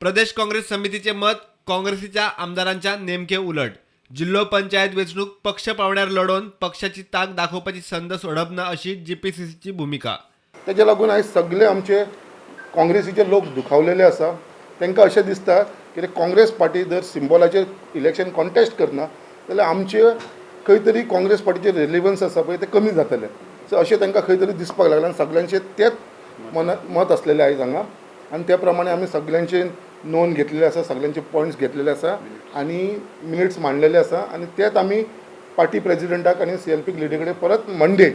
प्रदेश काँग्रेस समितीचे मत काँग्रेसीच्या आमदारांच्या नेमके उलट. जिल्हो पंचायत वेंचणूक पक्ष पावंड्यार लढोवन पक्षाची तांक दाखोवपाची संद सोडप ना अशी जीपीसीसीची भुमिका. तेज्या लागून आयज सगळे आमचे काँग्रेसीचे लोक दुखावलेले आसा. तांकां अशें दिसता कितें काँग्रेस पार्टी जर सिम्बॉलाचेर इलेक्शन कॉन्टेस्ट करना जाल्यार आमचे खंय तरी काँग्रेस पार्टीचे रेलिवन्स आसा पळय, ते कमी जातले. सो अशें तांकां खंय तरी दिसपाक लागलें आनी सगल्यांचें तेंच मना मत आसलेलें आयज हांगा. आनी त्या प्रमाणे आमी सगल्यांचे नोंद घेतलेले आसा, सगल्यांचे पॉयंट्स घेतलेले आसा आनी मिनिट्स मांडलेले आसा. आनी तेच आमी पार्टी प्रेजिडेंटाक आनी सीएलपी लिडरी कडेन परत मंडे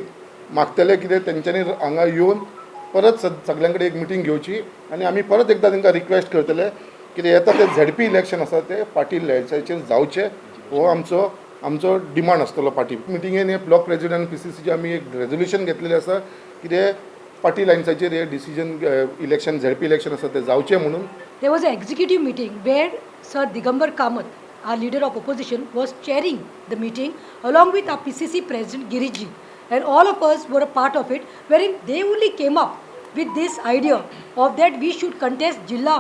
मागतले, कितें तेंच्यांनी हांगा येवन परत सगल्यां कडेन एक मिटींग घेवची आनी आमी परत एकदां तांकां रिक्वेस्ट करतले, कितें येता ते झेडपी इलेक्शन आसा ते पार्टी लायन्साचेर जावचे. हो आमचो डिमांड आसतलो. पार्टी मिटिंगेन हे ब्लॉक प्रेजिडेंट, पीसीसीचे आमी एक रेजोल्युशन घेतलेलें आसा, कितें पार्टी लायन्साचेर हे डिसिजन इलेक्शन, झेडपी इलेक्शन आसा ते जावचें म्हणून. There was an executive meeting where Sir Digambar Kamath, our leader of opposition, was chairing the meeting along with our PCC president Giriji. And all of us were a part of it, wherein they only came up with this idea of that we should contest Jilla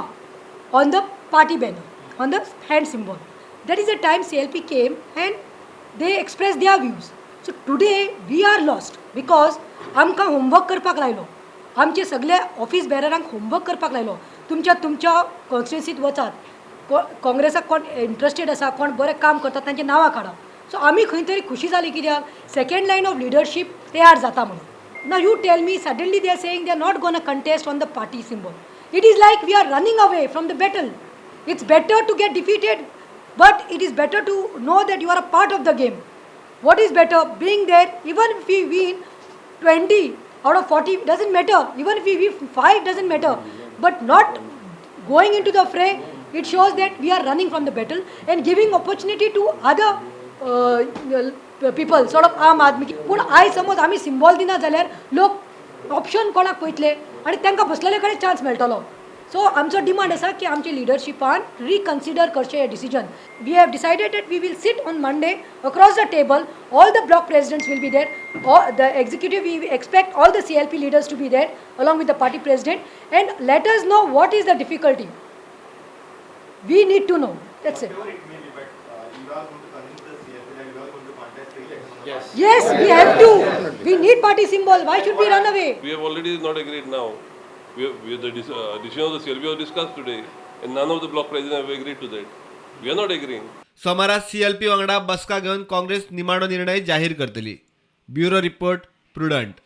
on the party banner, on the hand symbol. That is the time CLP came and they expressed their views. So today we are lost because आमकां homework करपाक लायलो, आमचे सगळे office बेररांक homework करपाक लायलो. तुमच्या तुमच्या कॉन्स्टिट्युन्सीत वचात, काँग्रेसाक कोण इंट्रस्टेड आसा, कोण बरें काम करता, तांची नांवां काडा. सो आमी खंय तरी खुशी जाली, कित्याक सेकंड लायन ऑफ लिडरशीप तयार जाता म्हणून. Now you tell me, suddenly they are saying they are not gonna contest on the party symbol. It is like we are running away from the battle. It's better to get defeated, but it is better to know that you are a part of the game. What is better? Being there, even if we win 20 out of 40, doesn't matter. Even if we win 5, doesn't matter. But not going into the fray, it shows that we are running from the battle and giving opportunity to other people, sort of आम आदमी. पूण आयज समज आमी symbol दिना जाल्यार लोक option कोणाक पळयतले आनी तांकां बसलेले कडेन चान्स मेळटलो. सो आमचो डिमांड आसा की आमचे लिडरशिपान रिकन्सिडर करचें हें decision. We have decided that we will sit on Monday across the table. All the block presidents will be there, all the executive. We expect all the CLP leaders to be there along with the party president and let us know what is the difficulty. We need to know. That's it. Whatever it may be, but you are going to convince the CLP that you are going to contest the election on the Yes, we have to. We need party symbol. Why should we run away? We have already not agreed now. We have, we, the decision of the CLP was discussed today, and none of the block presidents have agreed to that. We are not agreeing. सोमारा CLP वांगडा बसका घेवन काँग्रेस निमाणो निर्णय जाहीर करतली. Bureau report, prudent.